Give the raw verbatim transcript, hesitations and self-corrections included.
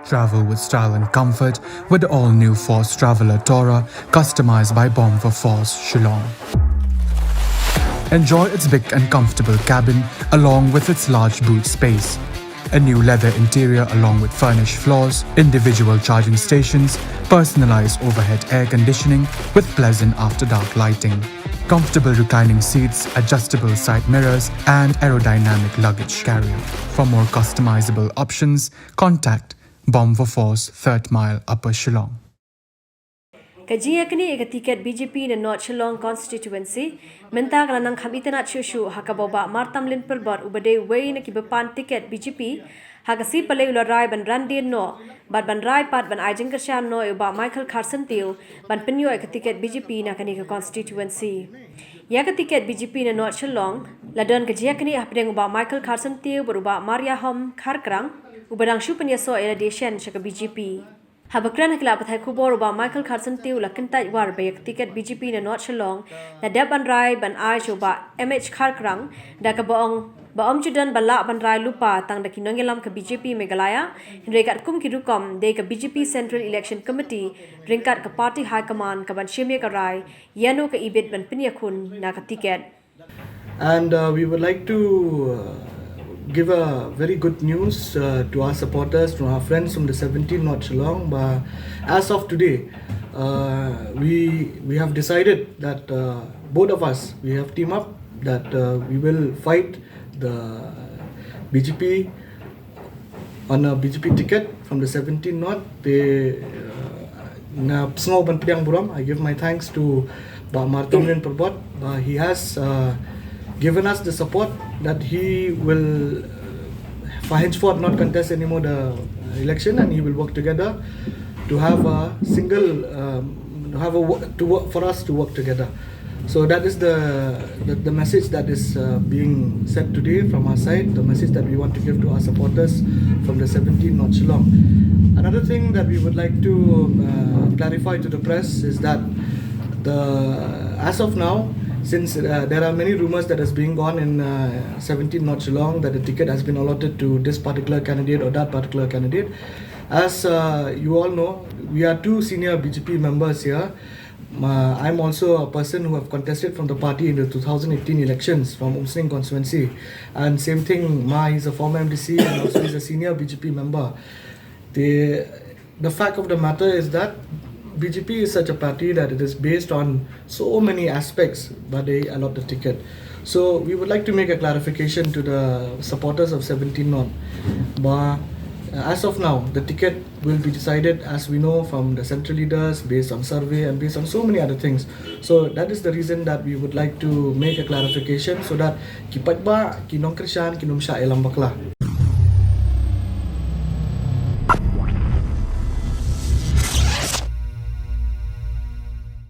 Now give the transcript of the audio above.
Travel with style and comfort with the all-new Force Traveler Tourer, customized by Bomb for Force, Shillong. Enjoy its big and comfortable cabin along with its large boot space. A new leather interior along with furnished floors, individual charging stations, personalized overhead air conditioning with pleasant after dark lighting. Comfortable reclining seats, adjustable side mirrors, and aerodynamic luggage carrier. For more customizable options, contact Bomb for Force, Third Mile, Upper Shillong. Ka jingïaknieh ïa ka tiket B J P na North Shillong Constituency mynta ka la nang kham itynnad shuh shuh ha kaba u Bah Martamlin Pyrbot uba dei uwei na kiba pan tiket B J P ha ka sngi Palei u la rai ban ran dien noh bad ban rai pat ban ai jingkyrshan noh ïa u Bah Michael Kharsyntiew ban pynïoh ïa ka tiket B J P na kane ka constituency. Ïa ka tiket B J P na North Shillong la don ka jingïaknieh hapdeng u Bah Michael Kharsyntiew bad u Bah Mariahom Kharkrang uba dang shu pynïasoh ïa lade shen sha ka B J P. Haba kren ha ki lad pathai khubor u Bah Michael Kharsyntiew u la kyntait war ba ïa ka tiket B J P na North Shillong la dep ban rai ban ai sha u Bah M H Kharkrang da kaba ong ba ym ju don ba lah ban rai lypa tang da ki nongïalam ka B J P Meghalaya, hynrei katkum ki rukom dei ka B J P Central Election Committee ryngkat ka Party High Command kaban shim ïa ka rai ïano ka ibit ban pynïakhun na ka tiket. And uh, we would like to uh, give a very good news uh, to our supporters, to our friends from the seventeen North Shillong. But as of today, uh, we we have decided that uh, both of us, we have teamed up that uh, we will fight the B J P on a B J P ticket from the seventeen North. Te uh, nga sngew ban pdiang burom. I give my thanks to Bah Martamlin Pyrbot. Uh, he has uh, given us the support that he will uh, for henceforth not contest anymore the election, and he will work together to have a single um, have a wo- to work for us to work together. So that is the the, the message that is uh, being said today from our side, the message that we want to give to our supporters from the seventeen North Shillong. Another thing that we would like to uh, clarify to the press is that the as of now, since uh, there are many rumors that is being gone in uh, seventeen North Shillong that the ticket has been allotted to this particular candidate or that particular candidate, as uh, you all know, we are two senior B J P members here. Uh, I'm also a person who have contested from the party in the two thousand eighteen elections from Umsning constituency. And same thing, Ma is a former M D C and also is a senior B J P member. The, the fact of the matter is that B J P is such a party that it is based on so many aspects, but they allot the ticket. So we would like to make a clarification to the supporters of seventeen North. But uh, as of now, the ticket will be decided, as we know, from the central leaders based on survey and based on so many other things. So that is the reason that we would like to make a clarification so that ki paidbah, ki nongkyrshan, kin ym shah ïalam bakla.